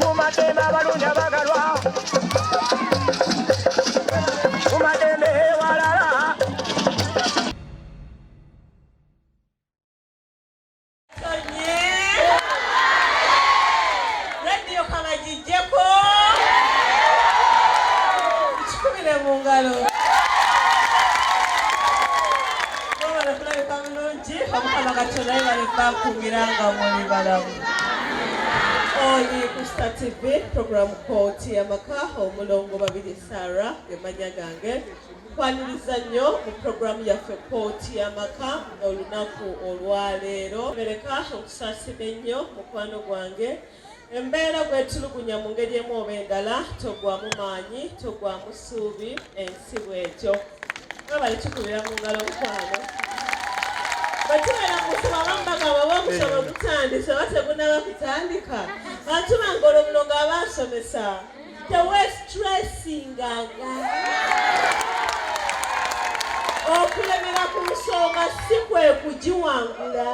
Kumadembe abalungi abagalwa kumadembe ewalala. Radio kabagijjeko kikubire mu ngalo. Mwebale kulabika bulungi. Omukama Katonda yebale bakugira nga muli balamu. Oli ku Star TV, program Kooti y'Amaka, Omulongo Babiri Sarah gemanya gange. Kwaniriza nnyo mu programu yaffe Kooti y'Amaka olunaku olwaleero. Bereka okusaasira ennyo mukwano gwange. Embeera gwetulugunya mu ngeri emu oba endala, togwamu maanyi, togwamu ssuubi, ensi bwetyo. Mwebale tukubira mu ngalo mukwano. Bwe tubeera mu kusoma abamu bagamba oba omusoma gutandise oba tegunnaba kutandika. Bantu bange olwo Mulongo abansomesa tewestressinganga. Okulemera ku nsonga si kwe kugiwangula.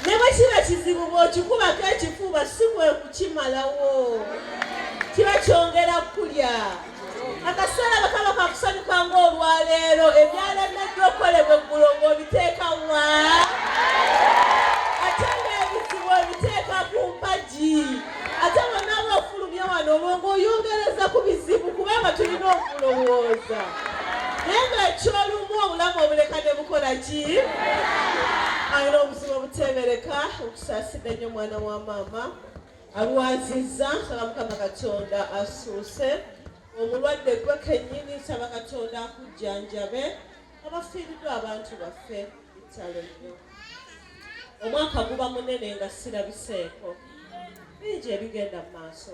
Ne bwe kiba kizibu bw'okikubako ekifuba si kwe kukimalawo. Kiba kyongera kukulya. Akaseera bwe kaba kakusanyuka ng'olwaleero, ebyalemeddwa okukolebwa eggulo ng'obiteeka wa? Ate ng'ebizibu obiteeka ku mpagi. Ate bw'onaaba ofulumye wano olwo ng'oyongereza ku bizibu kubanga tulina okulowooza. Naye ng'ekyolumu obulamu obuleka ne bukola ki? Alina obuzibu obuteebereka. Nkusaasidde nnyo mwana wa maama. Alwazizza, nsaba Mukama Katonda asuuse omulwadde gwe kennyini, nsaba Katonda akujjanjabe. Abafiiriddwa abantu baffe bitalo nnyo. Omwaka guba munene nga sirabiseeko, bingi ebigenda mu maaso,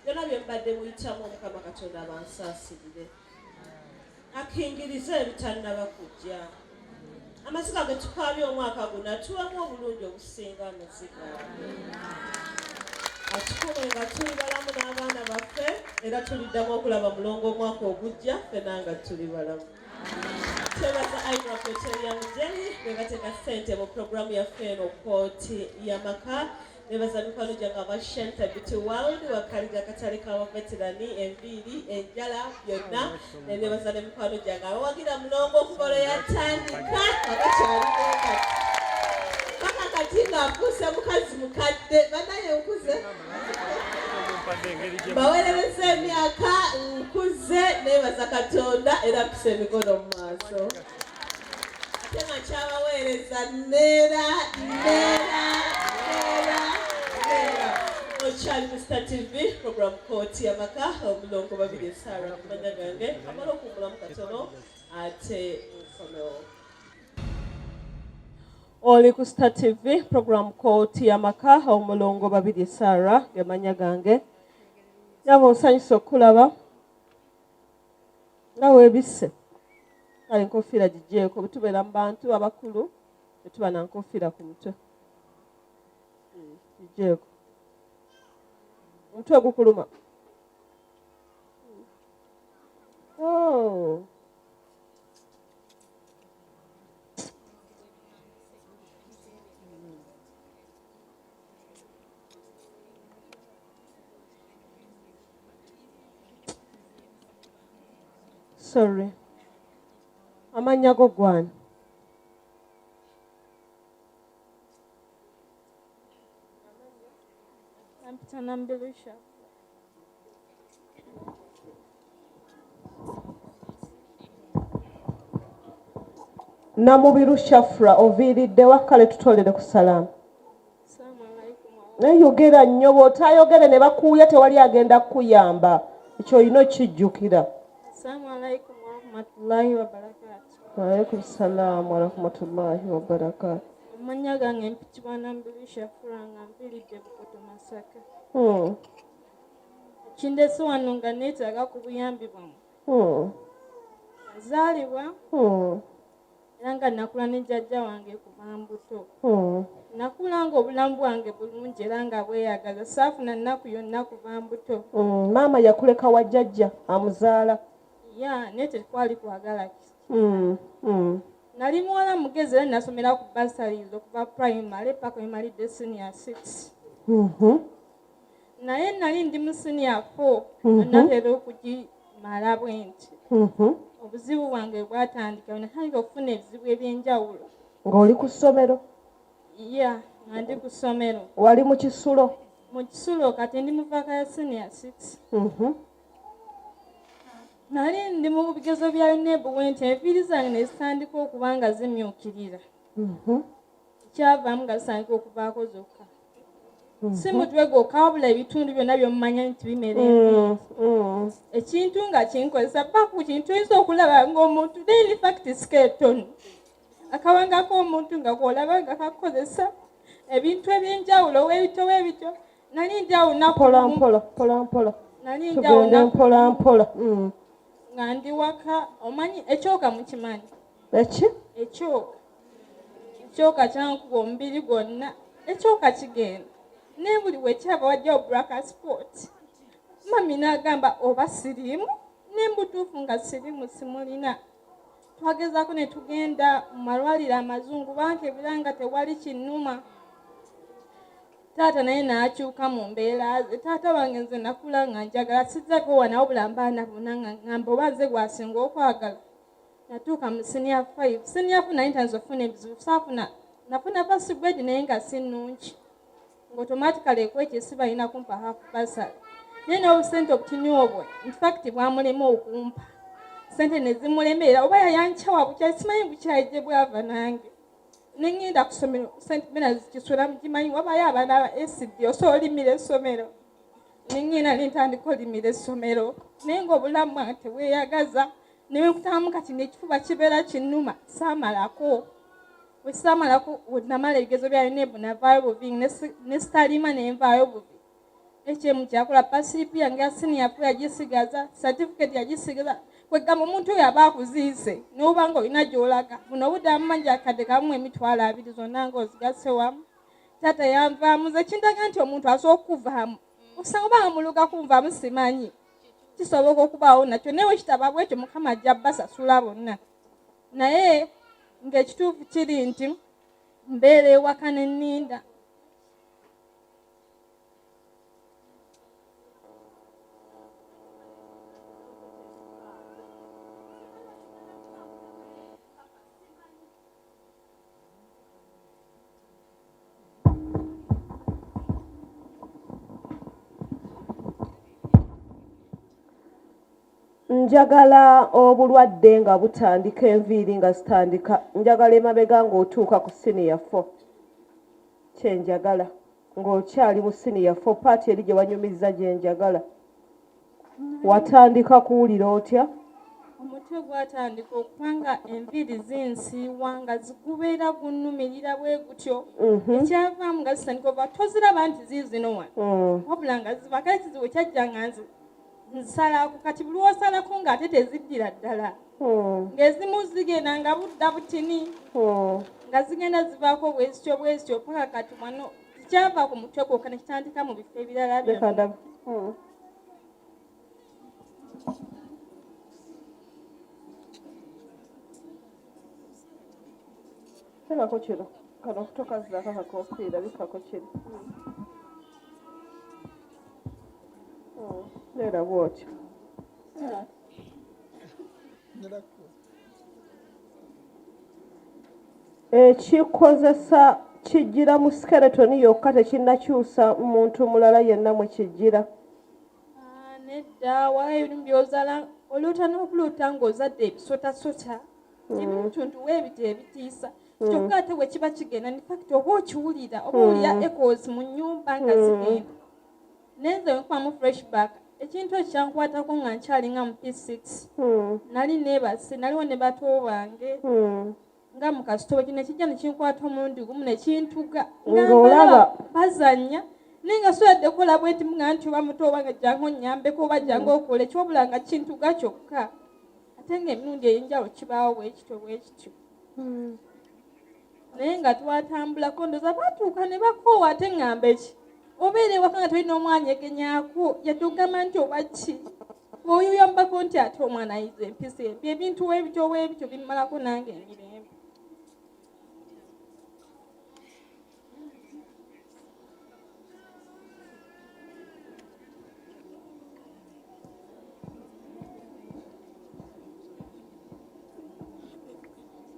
byonna bye mbadde muyitamu, Omukama Katonda abansaasirire, akingirize ebitannaba kujja. Amaziga ge tukaabye omwaka guno atuwemu obulungi obusinga amaziga, atukume nga tuli balamu n'abaana baffe, era tuliddamu okulaba Mulongo omwaka ogujja ffena nga tuli balamu. Twebaza Ibra Petroleum Jelly be bateeka ssente mu pulogulaamu yaffe eno Kooti y'Amaka. Nebaza mikwano gyange aba Shanta Beauty World, wakaliga akatale k'abaveterani, enviiri, enjala byonna. Nenebaza ne mikwano gyange abawagira Mulongo okuva lwe yatandika abakyaliwo kati paka kati ng'afuuse mukazi mukadde. Banaye nkuze, mbaweerereza emyaka, nkuze, nebaza Katonda era mpisa emikono mu maaso ate nga nkyabaweereza. Neera neera neera neera. Okyali ku Star TV, program Kooti y'Amaka, Omulongo Babiri Sarah kumanya gange. Amala okuwummulamu katono ate nkomewo. Oli ku Star TV, program Kooti y'Amaka, Omulongo Babiri Sarah gemanya gange. Nyabo, nsanyusa okukulaba nga weebisse. Kale enkofiira gigyeko, bwe tubeera mu bantu abakulu tetuba na nkofiira ku mutwe. Gigyeko, omutwe gukuluma. Oh. Sorry. Amannya go gwani? Bampita Nambilusha. Namubiru Shafra, oviiridde wa? Kale tutolere ku salaamu. Assalamu alaikum. Naye yogera nnyo, bw'otaayogere ne bakuuya tewali agenda kukuyamba, ekyo olina okijjukira. Assalamu alaikum warahmatullahi wabarakatuh. Waalaikum salaamu warahmatullahi wabarakatu. Amannya gange mpitibwa Nambiru Shafura nga nviiridde Bukoto Masaka. Kindese wano nga neetaaga ku buyambi bwammwe. Nazaalibwa era nga nakula ne jjajja wange kuva mbuto. Nakula ng'obulamu bwange bulungi era nga bweyagaza, saafuna nnaku yonna kuva mbuto. Maama yakuleka wa jjajja amuzaala? Ya, naye tekwali kwagala ki. Nali muwala mugezi era nasomera ku bursaries okuva primary paka wemalidde senior 6. Naye nali ndi mu senior 4 natera okugimala bwe nti. Obuzibu bwange bwatandika, natandika okufuna ebizibu ebyenjawulo. Ng'oli ku ssomero? Ya, nga ndi ku ssomero. Wali mu kisulo? Mu kisulo, kati ndi mu vac ya senior 6. Nali ndi mu bigezo bya UNEB bwe nti enviiri zange ne zitandika okuba nga zimyukirira. Kyavaamu nga zitandika okuvaako zokka, si mutwe gwokka wabula ebitundu byonna byomumanya nti bimera enviiri. Ekintu nga kinkozesa ba ku kintu oyinza okulaba ng'omuntu, naye in fact skeleton akawanga k'omuntu nga kwolaba nga kakozesa ebintu ebyenjawulo webityo webityo. Nali ndi awo lunaku Mpola lumu mpola mpola mpola. Nali ndi awo Tugende lunaku mpola lumu mpola. Nga ndi waka, omanyi ekyoka mukimanyi? Eki? Ekyoka, ekyoka kyankuba omubiri gwonna, ekyoka kigenda naye buli wekyava wajjawo black spot. Mami n'agamba oba siriimu, ne mbutuufu nga siriimu simulina. Twagezaako ne tugenda mu malwaliro amazungu, bankebera nga tewali kinnuma. Taata naye n'akyuka mu mbeera ze. Taata wange nze nakula nga njagala sijjako wana, wabula mbaana bonna nga ŋŋamba oba nze gwasinga okwagala. Natuuka mu senior 5, senior 4 naye ntandise okufuna ebizibu. Saafuna, nafuna first grade naye nga si nnungi, ng'automatically ekwekyo si balina kumpa half bursary, naye n'obusente obutini obwo infact bwamulema okumpa, sente ne zimulemerera oba yayankyawa bukyayi, simanyi bukyayi gye bwava. Nange ne ŋŋenda ku ssomero St Bernards Kisula, mugimanyi, wabayo abaana aba ECD, osobola olimira essomero. Ne ŋŋenda ne ntandika olimira essomero naye ng'obulamu bwange tebweyagaza, ne bwenkutamu kati n'ekifuba kibeera kinnuma. Saamalako, bwe saamalako, we namala ebigezo bya UNEB navaayo buvi, ne sitalima ne nvaayo buvi. Ekyemu kyakola purslip yange ya senior 4 yagisigaza, certificate yagisigaza. Kwegamba omuntu oyo aba akuziise n'oba nga olina gy'olaga, buno obudde amumanja akadde kamu 20,000 zonna ng'ozigasse wamu. Taata yanvaamu, nze kindaga nti omuntu asobola okukuvaamu osanga oba amuluga kunvaamu, simanyi kisoboka okubaawo nakyo, naye wekitaba bwekyo Mukama ajja basasula bonna. Naye ng'ekituufu kiri nti mbeera ewaka ne nninda. Njagala obulwadde nga butandika, enviiri nga zitandika, njagala emabega ng'otuuka ku senior 4. Kyenjagala ng'okyali mu senior 4, part eri gye wanyumizza gye njagala. Watandika kuwulira otya? Omutwe gwatandika okuba nga enviiri zinsiiwa, nga gubeera gunnumirira bwe gutyo. Ekyavaamu nga zitandika ova, toziraba nti ziizino wano, wabula nga ziva. Kale ekizibu kyajja nga nsalako, kati buli lwosalako ng'ate teziddira ddala, ng'ezimu zigenda nga budda butini, nga zigenda zivaako bwezityo bwezityo paka kati wano. Tikyava ku mutwe gwokka, ne kitandika mu bifo ebirala Leka byonna. ndabe. Teekako kino, kano tokazzaako akakofiira, bikkako kino. Leera bw'otyo. Ekikozesa kijjira mu skeleton yokka tekinnakyusa muntu mulala yenna mwe kijjira. Ah, nedda waliwo ebimu by'ozaala oluuta n'okuluuta ng'ozadde ebisotasota ebintuntu weebiti ebitiisa kyokka ate bwe kiba kigenda in fact oba okiwulira oba owulira echoes mu nnyumba nga zigenda. Naye nze wenkubamu flashback, ekintu ekyo kyankwatako nga nkyali nga mu P6. Nali neebase, naliwo ne bato bange nga mu kasitobo kino ekijja ne kinkwata omulundi gumu ne kintuga nga Ng'olaba. mbalaba bazannya, naye nga soyadde kukola bwe nti nga nti oba muto oba nga jangu onnyambeko oba jangu okole kiwabula nga kintuga kyokka, ate ng'emirundi ey'enjawulo kibaawo bwe kityo bwe kityo. Naye nga twatambulako ndowooza batuuka ne bakoowa, ate ŋŋamba eki obeera ewaka nga tolina omwana egenyaako yadde okugamba nti oba ki oyoyambako nti ate omwana ayiza empisa embi, ebintu weebityo weebityo bimmalako nange emirembe.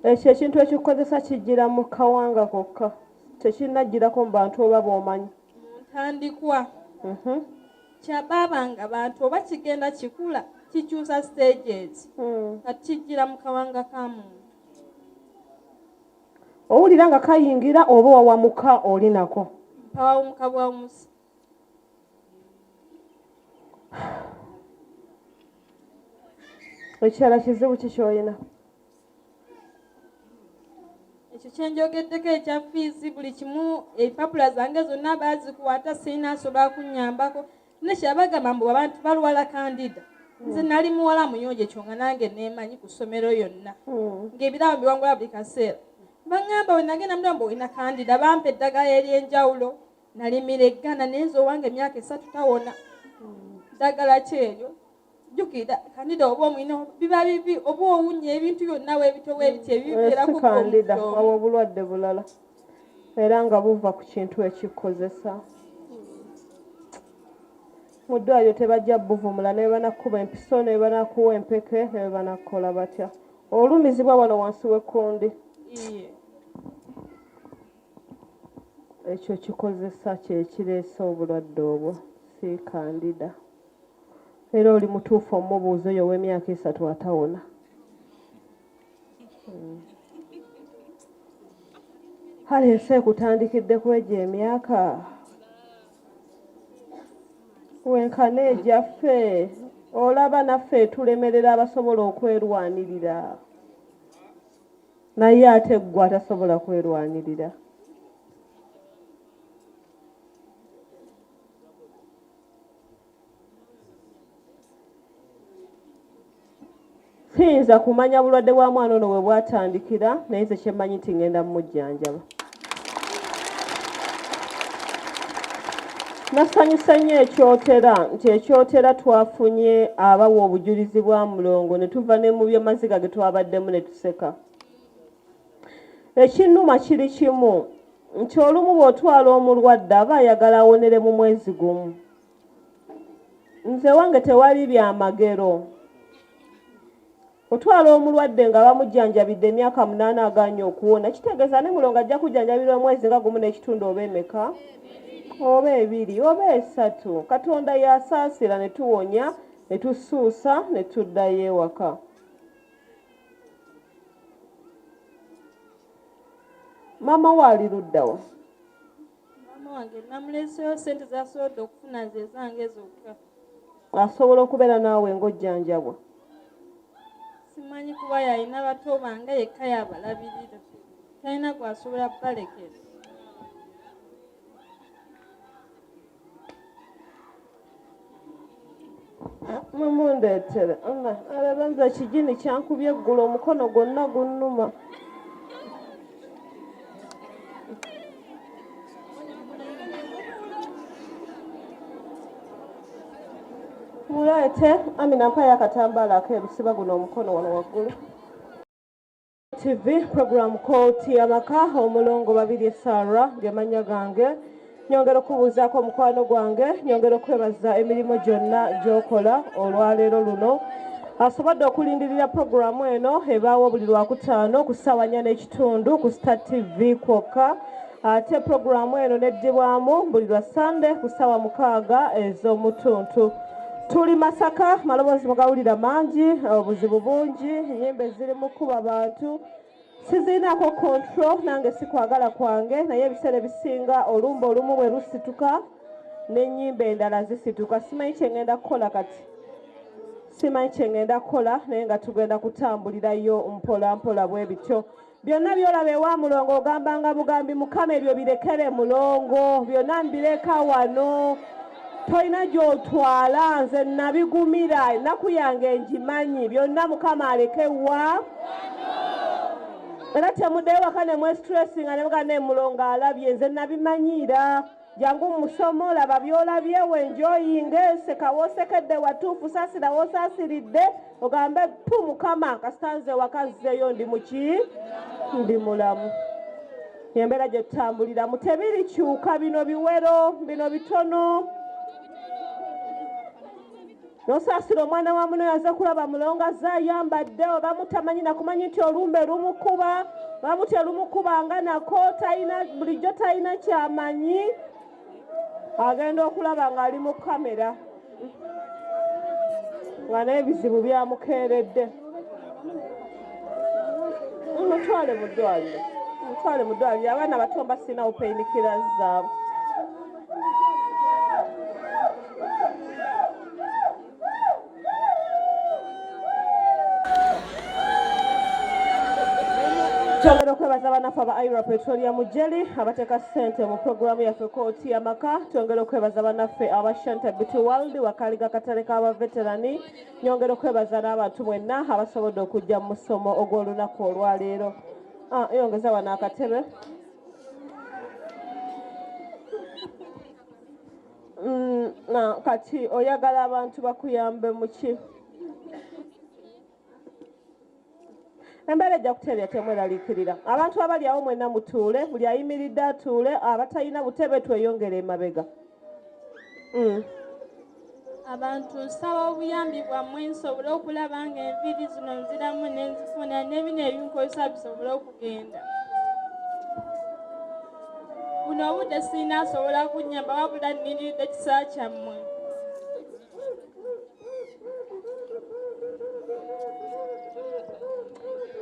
Ekyo ekintu ekikukozesa kijjira mu kawanga kokka, tekinnaggyirako mu bantu oba b'omanyi. Mu ntandikwa kyabaabanga bantu oba kigenda kikula kikyusa stages nga kijjira mu kawanga ka muntu. Owulira nga kayingira oba wawamuka oli nako? Mpawawumuka bwawumusi. Ekirala kizibu ki ky'olina? Ekyo kyenjogeddeko ekya fiizi, buli kimu empapula zange zonna baazikwata, sirina asobola kunnyambako. Nekyabagamba mbu abantu balwala candida, nze nali muwala muyonjo ekyo nga nange neemanyi ku ssomero yonna ng'ebirabo mbiwangula buli kaseera. Baŋŋamba we nagenda mudda mbu olina candida, bampa eddagala ery'enjawulo, nalimira eggana, naye nze owange emyaka 3 tawona. Ddagala ki eryo? Jjukira candida oba omwina biba bibi, oba owunya ebintu byonna weebityo weebityo ebibeerako. Si candida, waba obulwadde bulala era nga buva ku kintu ekikozesa. Mu ddwaliro tebajja buvumula, ne banakuba empiso, ne banakuwa empeke, ne banakukola batya. Olumizibwa wano wansi w'ekkundi. Ekyo kikozesa kye kireese obulwadde obwo, si candida. Era oli mutuufu omubuuza oyo ow'emyaka 3 atawona. Kale ensi ekutandikidde ku egyo emyaka wenkana egyaffe, olaba naffe etulemerera abasobola okwerwanirira, naye ate ggwe atasobola kwerwanirira. Siyinza kumanya bulwadde bwa mwana ono we bwatandikira, naye nze kyemmanyi nti ngenda mmujjanjaba. Nasanyusa nnyo ekyotera nti ekyotera twafunye abawa obujulizi bwa Mulongo ne tuva ne mu by'amaziga ge twabaddemu ne tuseka. Ekinnuma kiri kimu nti olumu bw'otwala omulwadde aba ayagala awonere mu mwezi gumu. Nze wange tewali byamagero. Otwala omulwadde nga bamujjanjabidde emyaka 8 agaanye okuwona, kitegeeza ne Mulongo ajja kujjanjabirwa omwezi nga gumu n'ekitundu oba emeka oba 2 oba 3. Katonda yasaasira ne tuwonya ne tusuusa ne tuddayo ewaka. Maama wo ali ludda wa? Maama wange namuleseeyo, ssente z'asobodde okufuna ze zange zokka. Asobola okubeera naawe ng'ojjanjabwa? Simanyi, kuba yalina bato bange yekka yabalabirira, talina gw'asobola kubalekera. Mumundeetere. Alaba nze ekijini kyankubye eggulo, omukono gwonna gunnuma. Muleete. Amina, mpayo akatambaala akeeru, siba guno omukono wano waggulu. TV program Kooti y'Amaka, Omulongo Babirye Sarah ge mannya gange. Nyongera okubuuzaako omukwano gwange, nyongera okwebaza emirimu gyonna gy'okola olwaleero luno. Asobodde okulindirira puroguramu eno ebaawo buli Lwakutaano ku ssaawa nnya n'ekitundu ku Star TV kwokka. Ate puroguramu eno n'eddibwamu buli lwa Ssande ku ssaawa 6 ez'omutuntu. Tuli Masaka, maloboozi mugawulira mangi, obuzibu bungi, ennyimba eziri mu kukuba bantu. Sizirinaako control nange si kwagala kwange, naye ebiseera ebisinga olumba olumu bwe lusituka n'ennyimba endala zisituka. Simanyi kye ngenda kukola kati, simanyi kye ngenda kukola, naye nga tugenda kutambulirayo mpola mpola bwe bityo. Byonna by'olaba ewa Mulongo ogambanga bugambi, Mukama ebyo birekere Mulongo, byonna mbireka wano, tolina gy'otwala, nze nabigumira, ennaku yange ngimanyi, byonna Mukama aleke wa era temuddeyo waka ne mwestressinga ne mugamba naye Mulongo alabye, nze nabimanyiira. Jangu mu musomo, laba by'olabye, wenjoyinge, seka w'osekedde watuufu, saasira w'osaasiridde, ogambe pu Mukama kasita nze waka nzizeeyo ndi muki, ndi mulamu. Embeera gye tutambuliramu tebirikyuka, bino biwero, bino bitono. Nosaasira omwana wa muno yaze kulaba Mulongo azze ayambadde oba mutamanyi nakumanyi nti olumbe lumukuba oba mutelumukuba nga nako talina bulijjo talina kyamanyi, agenda okulaba ng'ali mu kamera nga n'ebizibu byamukeeredde. Mutwale mu ddwaliro, mutwale mu ddwaliro, abaana bato mba sirinawo painkillers zaabwe. Twongera okwebaza bannaffe aba Ira Petroleum Jelly abateeka ssente mu pulogulaamu yaffe Kooti y'Amaka. Twongera okwebaza bannaffe aba Shanta Beauty World Wakaliga katale k'aba veterani. Nyongera okwebaza n'abantu mwenna abasobodde okujja mu musomo ogw'olunaku olwaleero. Yongeza wano akatebe. Kati oyagala abantu bakuyambe muki? Embeera ejja kutereera, temweraliikirira. Abantu abali awo mwenna mutuule, buli ayimiridde atuule, abatalina butebe tweyongere emabega. Abantu nsaba obuyambi bwammwe nsobole okulaba ng'enviiri zino nziramu ne nzifuna ne bino ebinkozesa bisobole okugenda. Buno obudde sirina asobola kunnyamba wabula nnindiridde kisa kyammwe.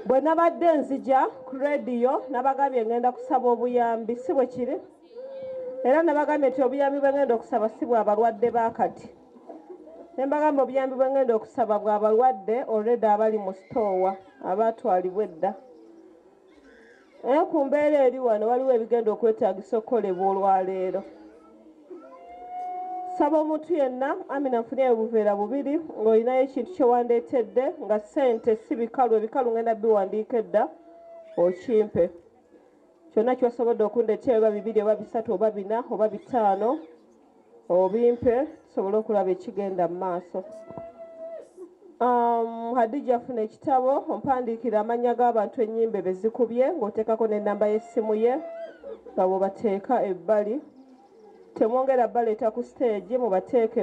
Bwe nabadde nzija ku rediyo nabagambye ngenda kusaba obuyambi, si bwe kiri? Era nabagambye nti obuyambi bwe ngenda okusaba si bwa balwadde ba kati. Ne mbagamba obuyambi bwe ngenda okusaba bwa balwadde already abali mu sitoowa abaatwalibwa edda. Naye ku mbeera eri wano waliwo ebigenda okwetaagisa okukolebwa olwaleero. Saba omuntu yenna, Amina nfuneyo obuveera bubiri ng'olinayo ekintu kye wandeetedde nga ssente si bikalu, ebikalu ngenda biwandiika edda okimpe. Kyonna ky'osobodde okundeetera oba 2 oba 3 oba 4 oba 5 obimpe tusobole okulaba ekigenda mu maaso. Hadija afuna ekitabo ompandiikira amannya g'abantu ennyimbe be zikubye ng'oteekako n'ennamba y'essimu ye nga bw'obateeka ebbali. Temwongera baleeta ku siteegi mubateeke.